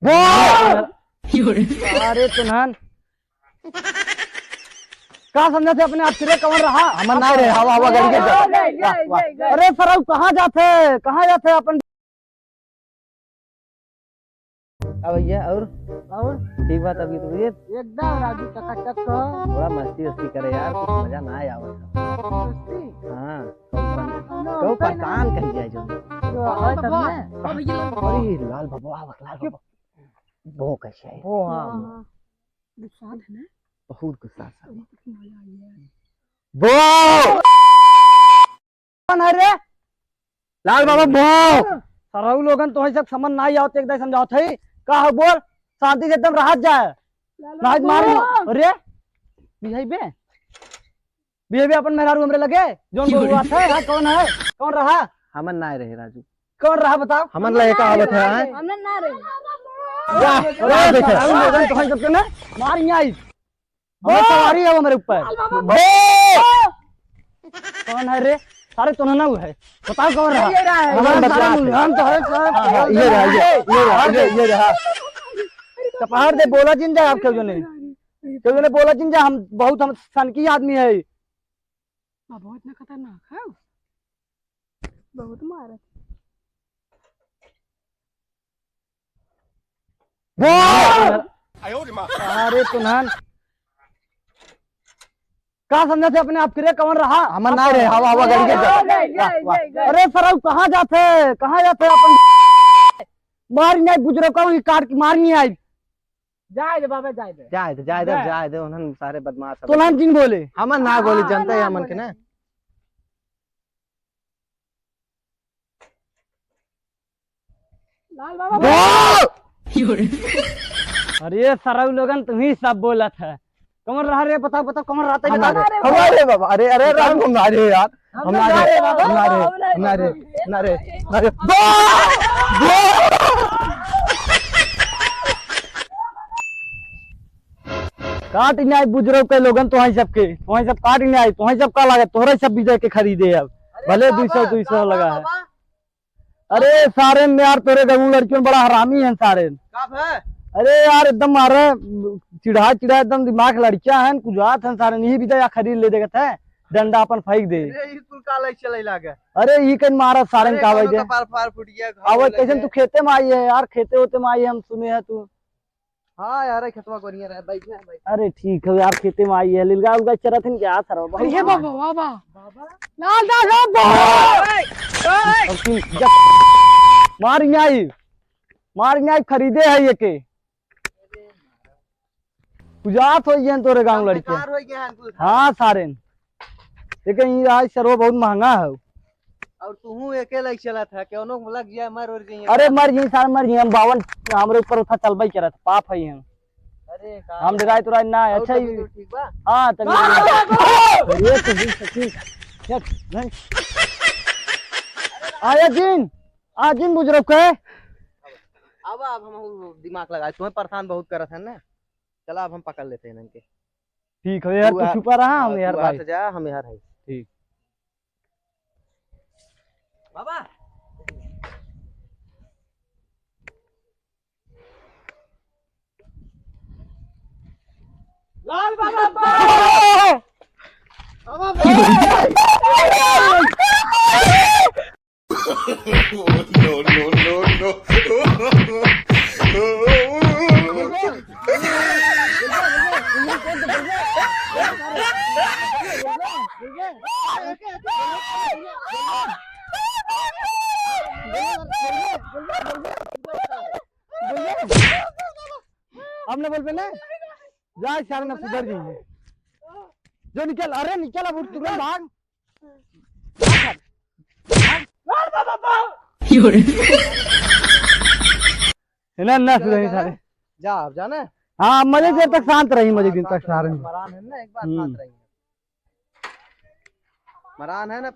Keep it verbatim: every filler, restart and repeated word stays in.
बोल। अरे तुन्हन, का समझत है अपने आप के रे, कौन रहा? हमन नाहीं रहे, हवा, हवा गाड़ी के जा। वाह, वाह। अरे सरऊ, कहाँ जात है, कहाँ जात है अपन? अब भैया, और? और? ठीक बात, अभी तो भैया। एकदम राजू चकाचक। थोड़ा मस्ती वस्ती करे यार, कुछ मजा ना आया आवत है। मस्ती? हाँ, कहूँ पन-, कहूँ परेशान कहीं जाए जो। जो आवे तब में। अरे लाल बाबा, लाल बाबा। वो कैसे है? वो हाँ। हाँ, हाँ। गुस्सा है ना? बहुत गुस्सा सा। अरे, कितना मजा आ गया। वो! कौन है रे? लाल बाबा, वो! सरऊ लोगन तो है सब समझ ना आवत, एक दाई समझावत है। का हो बोल? शांति से एकदम रहत जाए। लाल नाहीं बाबा, मार। वो! अरे, बिहाई बे। बिहे बे अपन मेहरारू हमरे लगे, जौन क्यों बहू रे? आत है, हाँ, कौन है? कौन रहा? हमन नाहीं रहे, राजू। कौन रहा, बताओ? हमन लगे का आवत है, हाँ? हमन ना रहे। वाह, वाह, देखो। हम लोगन तो है सबके ना, मार यहाँ आई। हमरे सवारी है हमरे ऊपर। बे! कौन है रे? सारे तो ना हुआ है। बताओ कौन रहा? ये रहा है। हमन ये सारे रहा है। मुलझान तो है, सर। हाँ, हाँ, ये रहा, ये, ये रहा, ये, ये रहा। चपहार दे, बोला जिन जाए आप क्यों जो नहीं? केहू ने बोला जिन जा, हम बहुत, हम सनकी आदमी है। बाबा इतना खतरनाक है। बहुत मारत। बोल! अरे तुन्हन, का समझत है अपने आप के रे, कौन रहा? हमन ना रहे, हवा, हवा गाड़ी के जा। वाह, वाह। अरे सरऊ, कहाँ जात है, कहाँ जात है अपन? मार नहीं बुजुर्ग का, वही काट के मार नहीं आई। जाए दे बाबा, जाए दे। जाए दे, जाए दे, जाए। जाए दे, उन्हन सारे बदमाश तो हवे। नाम जिन बोले। हमन ना बोले, हाँ, जनता ही ना हमन के बोले। ना। लाल बाबा। अरे सरऊ लोगन, तुम ही सब बोलत है। कमर रहा रे, बताओ, बताओ, कमर रहता है, हम ना बताओ। रे, हमारे बाबा, अरे, अरे, राम, हम ना रे यार। हम हम ना ना रे, रे बाबा। हम ना रे, हम ना रे, हम ना रे, हम ना रे। बा! बा! काट न्याय बुजुर्ग के लोगन, तोहई सबके, तोहई सब काट न्याय, तोहई सब का लागत, तोहरा सब विजय के खरीदे अब। अरे भले बाबा, दू सौ, दू सौ बाबा, लगा है। बाबा। अरे सारे में यार, तोरे गऊ लड़कियों बड़ा हरामी हैं सारे। का भे? अरे यार, एकदम मारे चिढ़ा चिढ़ा एकदम दिमाग लड़कियां हैं, कुछ बात हैं सारे, यही विजय खरीद ले देखत है, डंडा अपन फेंक दे। अरे, ई कुल का लई चले लागे? अरे, ई कहीं मारा सारे अरे, का भाई कौनो दे। कपार फार फूट गया, घाव अबे लग कैसे गया। तू खेते में आई है यार, खेते होते में आई है, हम सुने हैं तू। हाँ यार, खेतवा कोरिया रहे, बैठ ना, बैठ। अरे ठीक है यार, खेते में आई है, लिलगा उलगा चरत हिन क्या सर? अरे बाबा, बाबा। बाबा। लाल दास बाबा। ओए, ओए। अब तू जब मार न्याय, मार न्याय खरीदे है ये के। बुझात हो गया तोरे गाँव हम लड़के। बेकार हो गया है कुल। हाँ सारेन। लेकिन ये आज सरवा बहुत महंगा है। और तू हूँ अकेला ही चला था, केवनो लग जाए, मर और जाइए। अरे मर जाइए सारे, मर जाइए। हम बावन, हमरे ऊपर उठा चलबई करत, पाप है हम। अरे का हम डराए तो राज ना है। और अच्छा ही तबीयत ठीक बा? हाँ तबीयत। अरे तो भी सचिन, चल, नहीं। आया जिन, आ जिन बुजुर्ग के। अब, अब हम दिमाग लगाए, तुम्हें परेशान बहुत करत है ना। चला अब हम पकड़ लेते हैं इनके। ठीक है यार, तू तू आ, छुपा रहा, हम हाँ, यार तू आ भाई। तो जा, हम यार है। ठीक। बाबा। लाल बाबा, बाबा। बाबा, बाबा। No, no, no, no। हमने बोल पे ना, जा सारे ना सुधर जाइए। जो निकल, अरे निकल अब, तुरंत भाग। ना, ना, सुधर नहीं सारे। जा, अब जाना है? हाँ, मजे देर तक शांत रही, मजे दिन तक सारे। मरान है ना, एक बार हम्म। शांत रही। मरान है ना,